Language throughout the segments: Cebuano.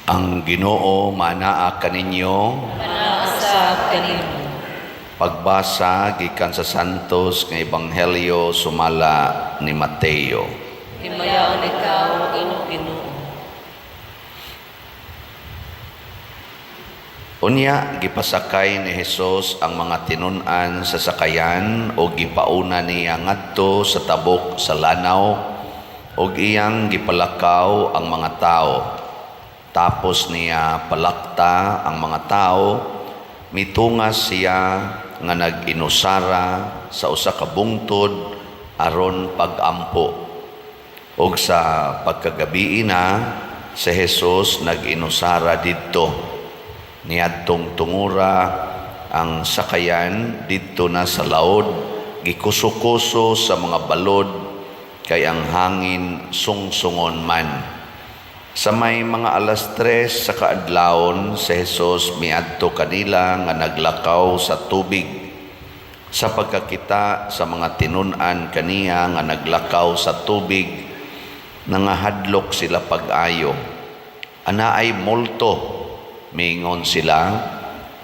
Ang Ginoo manaa kaninyo. Manaa sab kanimo. Pagbasa gikan sa Santos nga Ebanghelyo sumala ni Mateo. Himayaon ikaw, O Ginoo. Unya gipasakay ni Hesus ang mga tinun-an sa sakayan ug gipauna niya ngadto sa tabok sa lanaw ug iyang gipalakaw ang mga tawo. Tapos niya palakta ang mga tawo, mitungas siya nga nag-inusara sa usa ka bungtod aron pag-ampo. Ug sa pagkagabii na, si Jesus nag-inusara didto. Niadtong tungura ang sakayan didto na sa laod, gikuso-kuso sa mga balod kay ang hangin sungsungon man. Sa may mga 3:00 sa kaadlawon, si Jesus miadto kanila nga naglakaw sa tubig. Sa pagkakita sa mga tinun-an kaniya nga naglakaw sa tubig, nangahadlok sila pag-ayo. "Ana ay multo," mingon sila,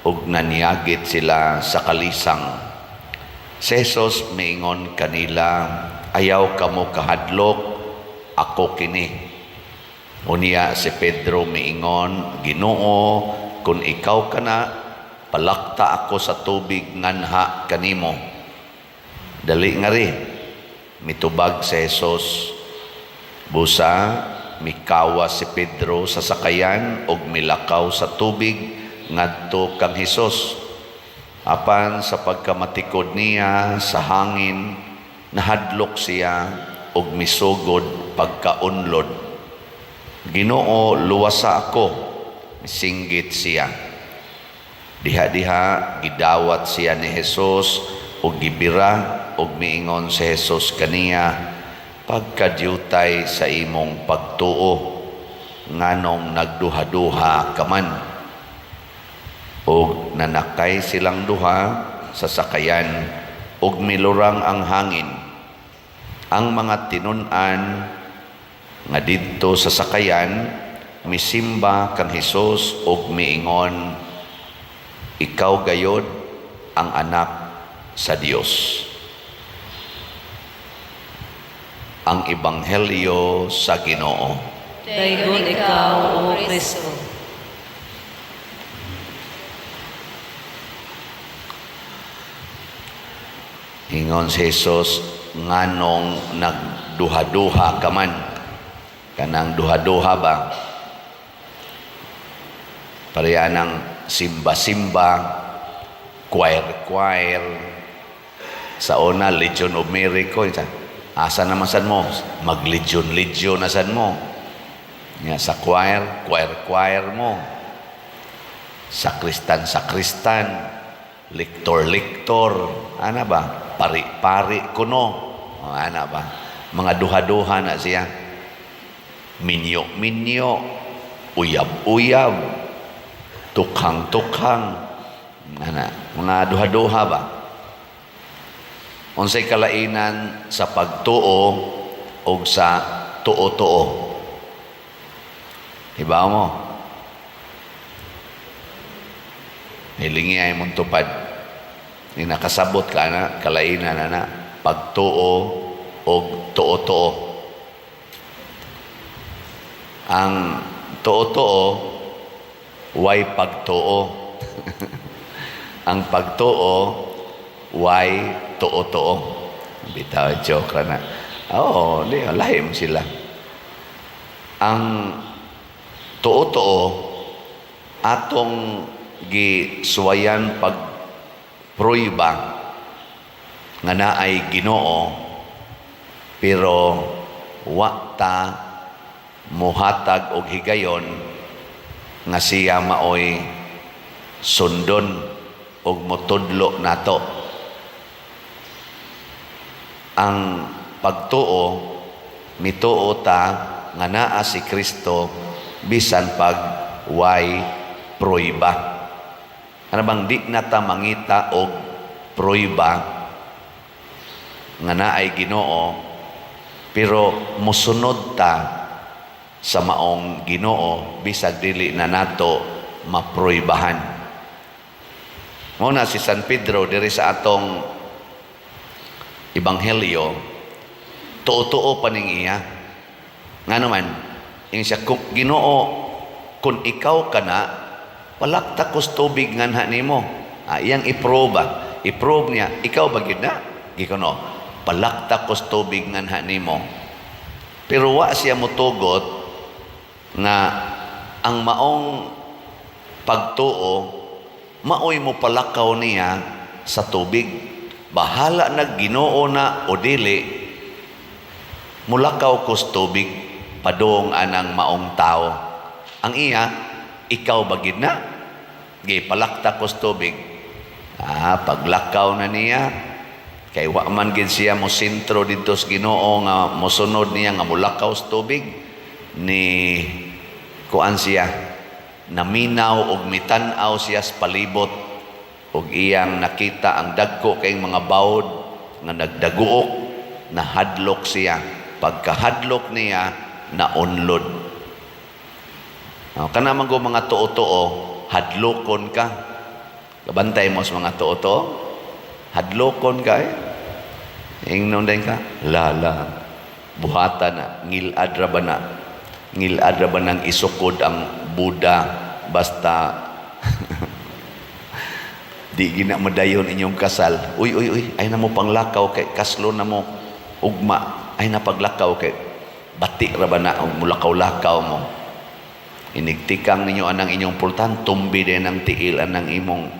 ug nanyagit sila sa kalisang. Si Jesus miingon kanila, "Ayaw kamo kahadlok, ako kini." Unya si Pedro miingon, "Ginoo, kung ikaw kana, palakta ako sa tubig nganha kanimo." "Dali ngari," mitubag si Jesus. Busa mikawas si Pedro sa sakayan ug milakaw sa tubig ngadto kang Hesus. Apan sa pagkamatikod niya sa hangin, nahadlok siya ug misugod pagkaunlod. "Ginoo, luwasa ako," misinggit siya. Diha-diha gidawat siya ni Jesus ug gibira, ug miingon si Jesus kaniya, "Pagkadyutay sa imong pagtuo, nganong nagduha-duha ka man?" Ug nanakay silang duha sa sakayan ug milurang ang hangin. Ang mga tinun-an nga didto sa sakayan misimba kang Hesus ug miingon, "Ikaw gayod ang anak sa Dios." Ang Ebanghelyo sa Ginoo. Daygon ikaw, O Kristo. Ingon si Jesus, "Nganong nagduha-duha ka man?" Kanang duha-duha ba? Pareha ng simba-simba, choir-choir. Sa una, Legion of Mary ko. Asa naman san mo? Mag-legion-legion na san mo. Nga, sa choir, choir-choir mo. Sakristan, sakristan. Liktor-liktor. Ana ba? Pari-pari kuno. O, ana ba? Mga duha-duha na siya. Minyo-minyo. Uyab-uyab. Tukhang-tukhang. Ana, mga duha-duha ba? Unsay kalainan sa pagtuo o sa tuo-tuo? Iba mo? Hilingi ay mong tupad. Ni nakasabot ka na, kalainan na na, pagtuo o tuo-tuo. Ang tuo-tuo, way pagtuo. Ang pagtuo, way tuo-tuo. Bitaw, joke ra na. Oo, di, lahim sila. Ang tuo-tuo, atong gisuwayan pag pruiba nga naay Ginoo, pero wa ta muhatag og higayon nga siya maoy sundon og motudlo nato. Ang pagtuo, mituo ta nga naa si Kristo bisan pag way pruiba. Ano bang di na ta mangita og pruiba nga naay Ginoo, pero mosunod ta sa maong Ginoo bisag dili na nato mapruibahan. Mao na si San Pedro diri sa atong ebanghelyo, tuo-tuo pa ning iya. Ngano man, ingon siya, "Kung Ginoo, kung ikaw kana, palakta kos tubig nganha nimo." Ah, iyang iproba. I-prove niya, ikaw ba gid na? Gikono, palakta kos tubig nganha nimo. Pero wa siya motugot nga ang maong pagtuo maoy mo palakaw niya sa tubig. Bahala na Ginoo na o dili, mulakaw kos tubig padung anang maong tao. Ang iya, ikaw ba gid na? Gipalakta kos tubig. Ah, paglakaw na niya, kay wa man gid siya mo sentro didto sa Ginoo nga mosunod niya nga mulakaw sa tubig ni kuan siya, naminaw og mitan-aw siya sa palibot og iyang nakita ang dagko kay mga bawd nga nagdaguok. Nahadlok siya. Pagkahadlok niya, naunlod. Oh, kana man go mga tuo-tuo, hadlokon ka. Kabantay mo sa mga tuo-tuo, hadlokon ka eh. Ingnon din ka, lala, buhata na, ngilad ra ba na, ngilad ra ba nang isukod ang Buddha, basta di gina madayon inyong kasal. Uy, uy, uy, ay na mo panglakaw kay kaslo na mo ugma, ay na paglakaw kay bati ra ba na og mulakaw-lakaw mo. Inigtikang ninyo anang inyong pultahan, tumbi din ang tiil anang imong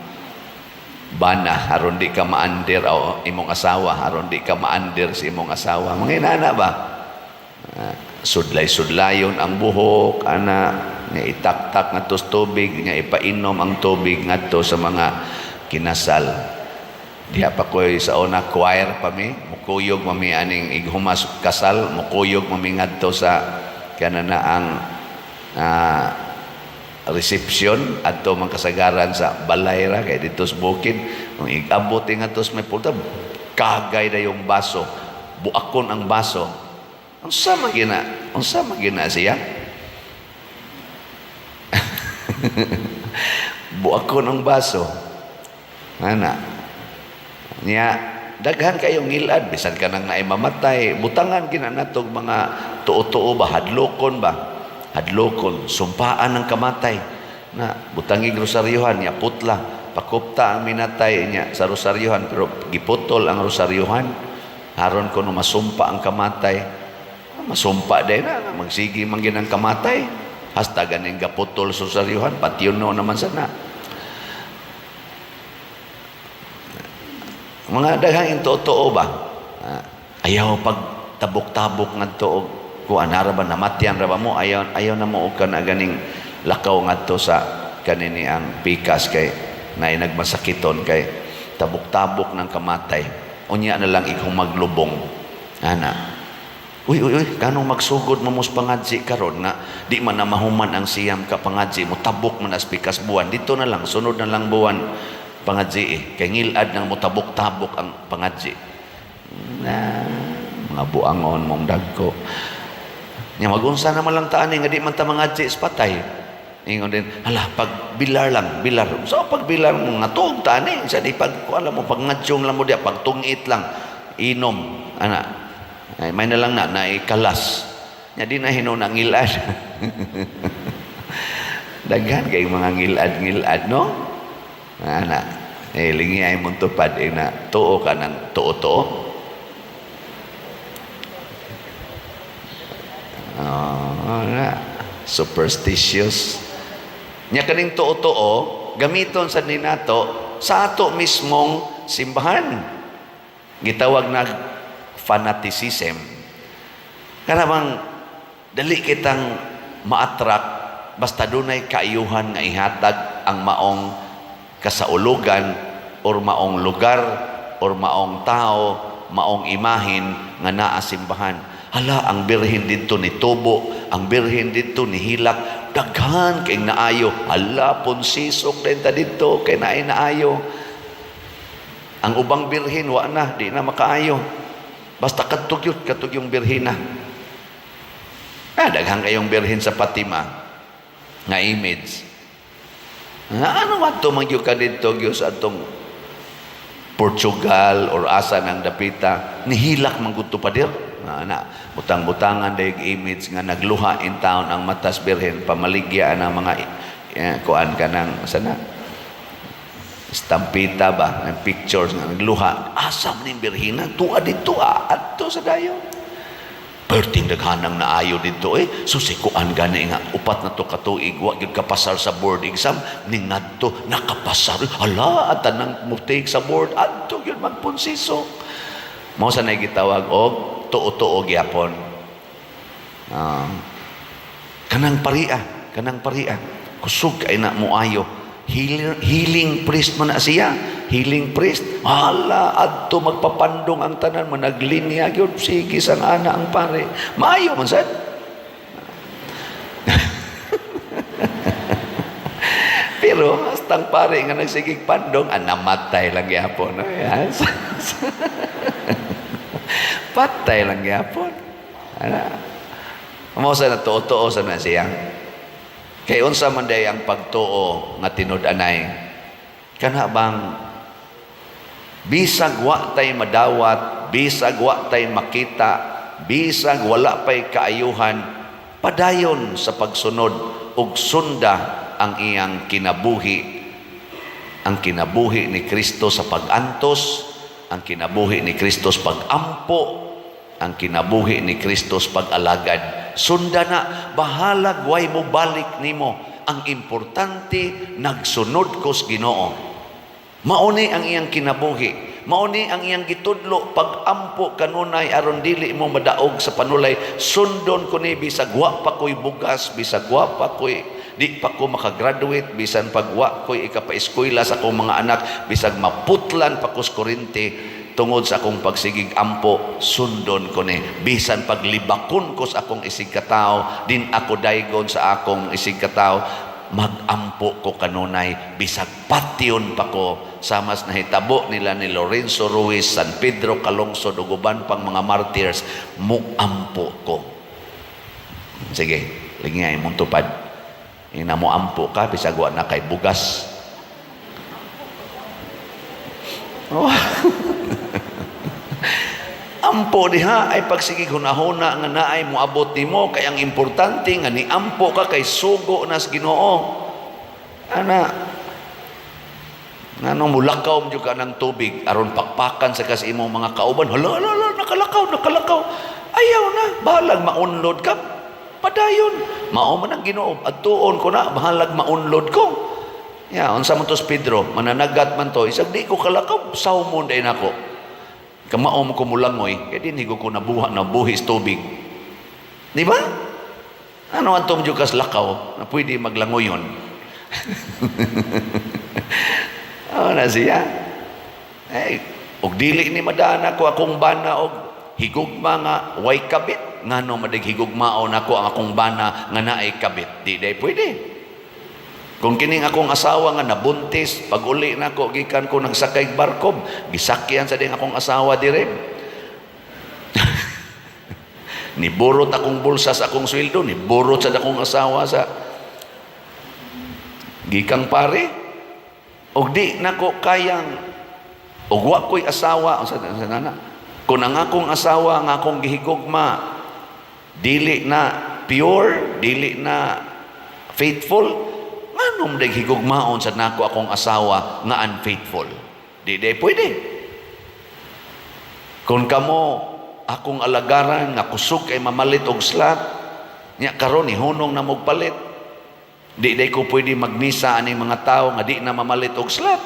bana aron di ka maandir o imong asawa, aron di ka maandir sa imong asawa. Mga inana ba? Ah, sudlay-sudlayon ang buhok ana nga itaktak ngadto sa tubig nga ipainom ang tubig ngadto sa mga kinasal. Diha pa ko'y sa una, choir pa mi, mukuyog mami aning ighumas kasal, mukuyog mami ngadto sa kanana ang reception adto man kasagaran sa balay ra kay didto sa bukid. Kung igabot ngadto sa may pulta, kagay na yung baso, buakon ang baso. Unsa man gina, unsa man gina siya, buakon ang baso ana niya. Daghan kayong ngilad, bisan ka nang naay mamatay, butangan gina natog mga tuo-tuo ba, hadlokon ba, hadlokon, sumpaan ng kamatay na butangig rosaryohan niya, putla, pakupta ang minatay niya sa rosaryohan, pero giputol ang rosaryohan aron kuno masumpa ang kamatay. Masumpa din na magsigi man gid ang kamatay hasta ganing gaputol sa rosaryohan, patyon no naman sana. Mga daghang totoo ba. Ah, ayaw pag tabok-tabok ngadto og kuan ra ba, namatyan ra ba mo, ayaw ayaw na mo og kana ganing lakaw ngadto sa kanini ang pikas kay naay nagmasakiton kay tabok-tabok ng kamatay. Unya na lang ikaw maglubong ana. Uy, uy, uy, kanong magsugod mo mos pangadzi karon nga di man na mahuman ang siyam ka pangadzi mo, tabok man as pikas buwan dito na lang, sunod na lang buwan pangadzi eh kay ngilad nang motabok-tabok ang pangadzi na mga buangon mong dagko nya. Magunsa naman lang taan eh, nga di man ta mangadzi sa patay. Ingon din, hala, pag bilar lang, bilar. So pag bilar mo nga tuog taan eh, sa di pag alam mo, pag ngadyong lang mo diya, pag tungit lang, inom ana. Ay, may na lang na, naikalas. Nya di na hinuon ang ngilad. Daghan kay mga ngilad-ngilad, no? Ana, eh, lingi ay mong tupad, eh, na tuo ka ng tuo-tuo. Oh, na. Superstitious. Nya kaning tuo-tuo, gamiton sa ninato sa ato mismong simbahan. Gitawag na fanaticism. Kanabang dali kitang ma-attract basta dunay kaayuhan nga ihatag ang maong kasaulugan or maong lugar or maong tao, maong imahin nga naa simbahan. Hala, ang birhen didto ni tubo, ang birhen didto ni hilak, daghan kay naayo. Hala, ponsisok din ta didto kay naay naayo. Ang ubang birhen wa na, di na makaayo. Basta kadtog yun, kadtog yung birhena. Ah, daghan kayong Birhen sa Fatima nga image. Ah, ano man to, magyud ka didto gyud sa atong Portugal or asa ng dapita, nihilak man gud to, pader. Ah, na butang-butangan dayeg image nga nagluha in town ang matas Birhen, pamaligya ang mga kuan kanang sana estampita ba ng pictures nga nagluha. Asa man ning Birhina tuwa didto, ah, adto sa dayon. Perting daghanang naayo didto eh. So si kuan gani nga 4 na to katuig wa gyud kapasar sa board exam, ning ngadto nakapasar. Hala, at tanang mo-take sa board adto gyud magpunsiso. Mao sa nay gitawag og tuo-tuo gyapon. Ah, kanang paria, kanang paria. Kusog kay na moayo. Healing, healing priest man na siya. Healing priest. Hala, adto magpapandong ang tanan mo, naglinya gyud, sige sang ana ang pare. Maayo man sad. Pero hastang pare nga nagsigig pandong, ah, namatay lang gyapon. Yes. Patay lang gyapon. Ana. Mao sa na tuo-tuo sa na siya. Kay unsa man day ang pagtuo nga tinud-anay? Kana bang bisag wa tay madawat, bisag wa tay makita, bisag wala pay kaayuhan, padayon sa pagsunod ug sunda ang iyang kinabuhi, ang kinabuhi ni Kristo sa pag-antos, ang kinabuhi ni Kristo sa pag-ampo, ang kinabuhi ni Kristo sa pag-alagad. Sunda na, bahalag way mo balik nimo. Ang importante, nagsunod ko sa Ginoo. Mauni ang iyang kinabuhi. Mauni ang iyang gitudlo, pag-ampo kanunay aron dili mo madaog sa panulay. Sundon ko ni bisag wa pa ko'y bugas, bisag wa pa ko'y di pa ko makagraduate, bisan pag wa ko'y ikapaeskwela sa akong mga anak, bisag maputlan pa ko sa kuryente tungod sa akong pagsigig ampo, sundon ko ni. Bisan paglibakon ko sa akong isig katawo, din ako daygon sa akong isig katawo, magampo ko kanunay bisag patyon pa ko, samas nahitabo nila ni Lorenzo Ruiz, San Pedro Calungsod ug uban pang mga martyrs, muampo ko. Sige, lagi nga imong tupad. Ina mo ampo ka bisag wa na kay bugas. Oh. Ampo diha ay pagsigig hunahuna nga naay moabot nimo, kay ang importante nga niampo ka kay sugo nas Ginoo. Ana, nganong mulakaw mo ka ng tubig aron pakpakan sa kas imong mga kauban, hala hala hala, nakalakaw, nakalakaw. Ayaw na, bahalag maunlod ka. Padayon, mao man ang Ginoo, adtuon ko na, bahalag maunlod ko. Ya, unsa man to si Pedro, mananagat man to, isag di ko kalakaw, sawmon day nako. Kamao mo ko mulangoy, kaya din higo ko nabuha, nabuhis tubig. Di ba? Ano ang tumjo kas lakaw na pwede maglangoyon? Oh, na siya. Eh, og dili ni madana ko akong bana og higugma nga way kabit, ngano madig higugmaon ako ang akong bana nga naay kabit? Di day pwede. Kung kining akong asawa nga nabuntis, pag uli nako gikan ko nagsakay barko, gisakyan sa ding akong asawa dire. Niburot akong bulsa sa akong sweldo, niburot sa akong asawa sa gikang pare. Og di nako kayang og wa ko'y asawa, unsa unsa na na? Kung ang akong asawa nga akong gihigugma dili na pure, dili na faithful, nganong dag higugmaon sa nako akong asawa nga unfaithful? Di di pwede. Kung kamo akong alagaran nga kusog kay mamalit og slot, nya karon ihunong na mog palit, di di ko pwede magmisa aning mga tao nga di na mamalit og slot.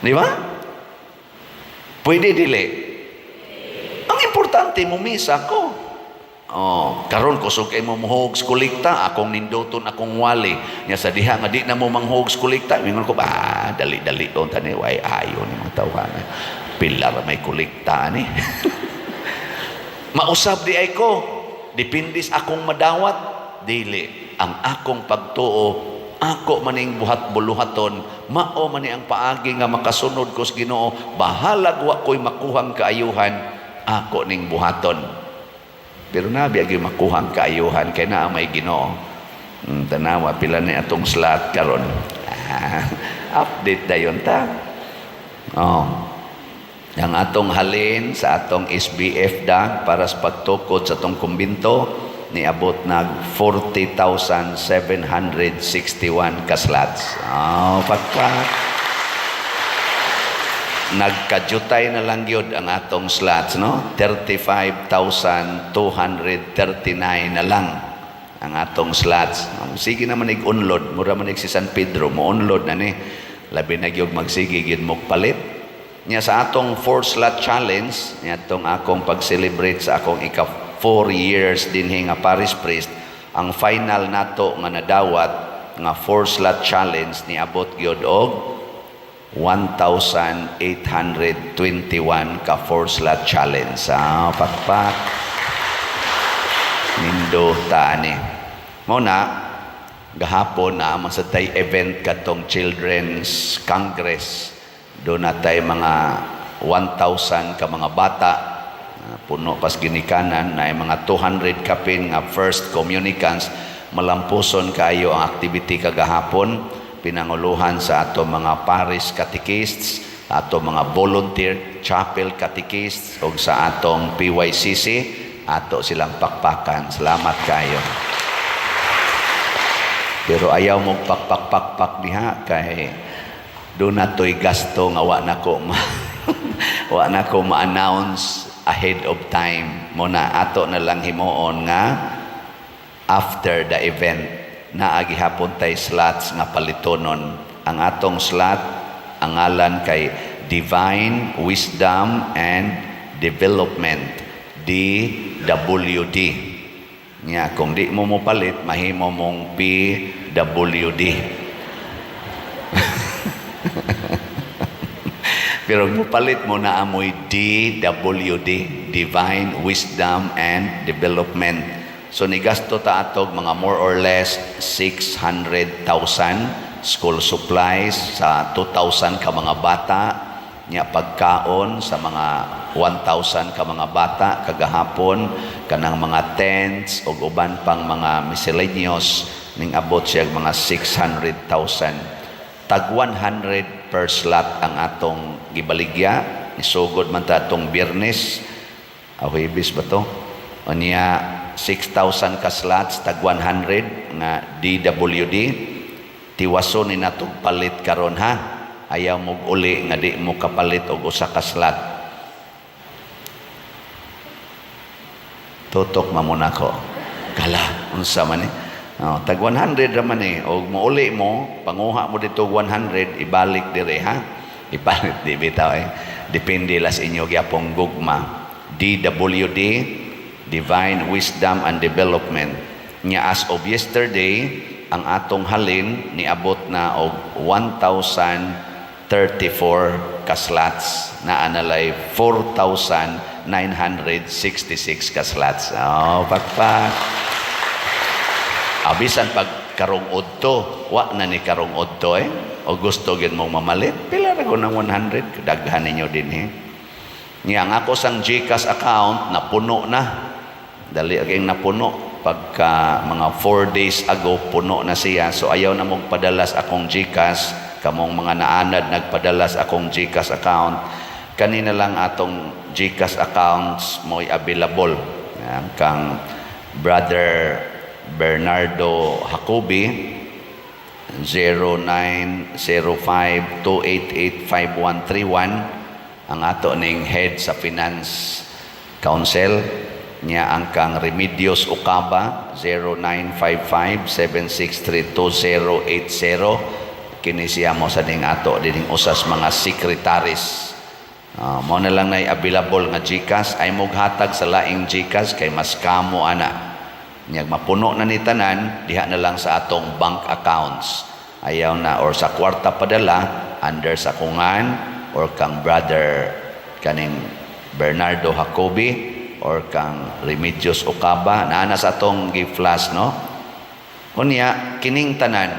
Di ba? Pwede dili? Ang importante mumisa ko. Oh, karon kusog kay mo muhog sa kolekta, akong ninduton akong wali. Nya sa diha nga di na mo manghog sa kolekta, mingon ko ba, dali-dali don tani way ayo ni mga tawhana. Pila ra may kolekta ani. Mausab di ay ko, depende sa akong madawat, dili ang akong pagtuo, ako maning buhat buluhaton, mao man ni ang paagi nga makasunod ko sa Ginoo, bahalag wa ko'y makuhang kaayuhan, ako ning buhaton. Pero nabi agi makuha ang kaayuhan kay naa may Ginoo. Tanawa pila ni atong slot karon. Ah, update dayon ta. Oh. Ang atong halin sa atong SBF dag para sa pagtukod sa atong kumbinto niabot nag 40,761 ka slots. Oh, pakpak. Nagkadyutay na lang gyud ang atong slots, no? 35,239 na lang ang atong slots. Sige naman ig-unload, mura man si San Pedro, mo-unload na ni. Labi na gyud magsige gyud mo palit. Nya sa atong four slot challenge, nya atong akong pag-celebrate sa akong ika 4 years dinhi nga parish priest, ang final nato nga nadawat nga four slot challenge niabot gyud og 1,821 ka four slot challenge. Ah, pakpak. Nindo taani. Mao na gahapon na man sa tay event katong Children's Congress. Doon na tay mga 1,000 ka mga bata, ah, puno pas ginikanan na mga 200 kapin nga first communicants. Malampuson kayo ang activity kagahapon, pinanguluhan sa ato mga parish catechists, ato mga volunteer chapel catechists ug sa atong PYCC. Ato silang pakpakan. Salamat kayo. Pero ayaw mo pakpak-pakpak diha kay doon na to'y gasto nga wa na ko ma-announce ahead of time. Mo na ato na lang himuon nga after the event. Naa gihapon tay slots nga palitonon. Ang atong slot ang ngalan kay Divine Wisdom and Development, DWD. Nya kung di mo mopalit, mahimo mong PWD. Pero mupalit mo na amoy DWD, Divine Wisdom and Development. So nigasto ta atog mga more or less 600,000 school supplies sa 2,000 ka mga bata, nya pagkaon sa mga 1,000 ka mga bata kagahapon, kanang mga tents ug uban pang mga miscellaneous ning abot siya mga 600,000. Tag 100 per slot ang atong gibaligya. Nisugod man ta atong Biyernes, ah, Huwebes ba to? Unya 6,000 ka slots, tag 100 nga DWD. Tiwaso ni natog palit karon ha. Ayaw mo uli nga di mo kapalit og usa ka slot. Tutok mamuna ko. Kala, unsa man ni? Oh, tag 100 ra man eh. Og mouli mo, panguha mo dito 100, ibalik dire ha. Ibalik di bitaw eh. Depende las inyo gyapong gugma. DWD, Divine Wisdom and Development. Nya as of yesterday, ang atong halin niabot na og 1,034 ka slots, na analay 4,966 ka slots. Oh, pakpak. Abisan pag karong udto, wa na ni karong udto eh. O gusto gid mong mamalit, pila ra ko ng 100, daghan ninyo din eh. Nya ang ako sang GCash account napuno na. Dali aging napuno pagka mga 4 days ago puno na siya. So ayaw na mong padalas akong GCash, kamong mga naanad nagpadalas akong GCash account. Kanina lang atong GCash accounts mo'y available. Yan, kang Brother Bernardo Jacobi 0905-288-5131, ang ato ning head sa Finance Council. Niya ang kang Remedios Ocaba 0955-763-2080. Kini siya mo sa ning ato dining usas mga secretaries. Mo na lang nay available nga GCash. Ay moghatag sa laing GCash kay mas kamo ana. Nya mapuno na ni tanan, diha na lang sa atong bank accounts. Ayaw na or sa kwarta padala under sa kungan or kang brother kaning Bernardo Jacobi or kang Remedios Ocaba, naa na sa atong gi-flash, no. Unya kining tanan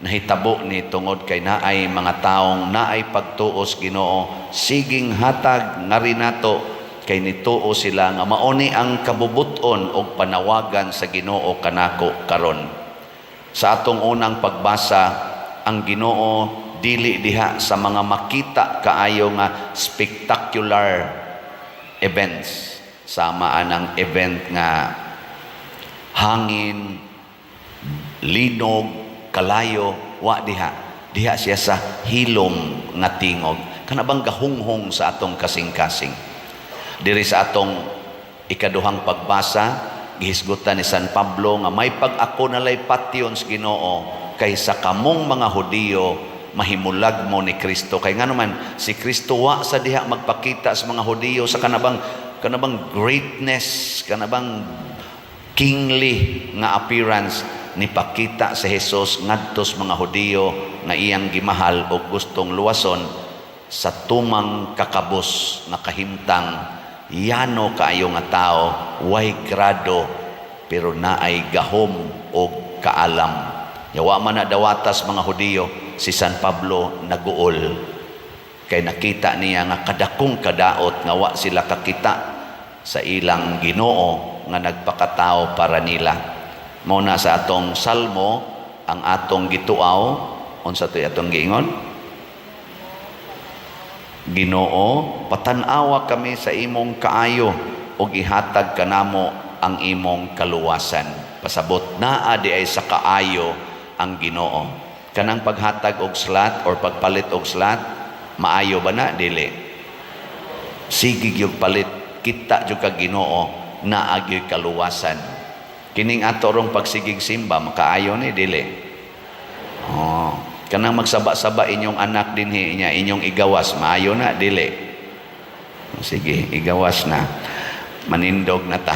nahitabo ni tungod kay naay mga taong naay pagtuos Ginoo, siging hatag ngari nato. Kay nituo sila nga mao ni ang kabubuton og panawagan sa Ginoo kanako karon. Sa atong unang pagbasa, ang Ginoo dili diha sa mga makita kaayo nga spectacular events, sama anang event nga hangin, linog, kalayo. Wa diha. Diha siya sa hilom nga tingog, kana bang gahunghong sa atong kasing-kasing. Diri sa atong ikaduhang pagbasa, gihisgutan ni San Pablo nga may pag ako nalay patyon sa Ginoo kaysa kamong mga Hudiyo mahimulag mo ni Kristo. Kay ngano man si Kristo wa sa diha magpakita sa mga Hudiyo sa kanabang greatness, kanabang kingly nga appearance. Nipakita si Jesus ngadto sa mga Hudiyo nga iyang gimahal og gustong luwason sa tumang kakabos nga kahimtang, yano kaayo nga tao, way grado, pero naay gahom og kaalam. Yawa man na dawatas mga Hudiyo, si San Pablo naguol kay nakita niya nga kadakong kadaot nga wa sila kakita sa ilang Ginoo nga nagpakatao para nila. Mao na sa atong salmo, ang atong gituaw, unsa to'y atong giingon? Ginoo, patan-awa kami sa imong kaayo ug ihatag kanamo ang imong kaluwasan. Pasabot naa di ay sa kaayo ang Ginoo. Kanang paghatag og slot or pagpalit og slot, maayo ba na dili? Sige gyud palit, kita jud ka Ginoo, naa gyud kaluwasan. Kining ato rong pagsigig simba, makaayo ni dili? Oh, kanang magsaba-saba inyong anak dinhi niya, inyong igawas, maayo na dili? Sige, igawas na. Manindog na ta.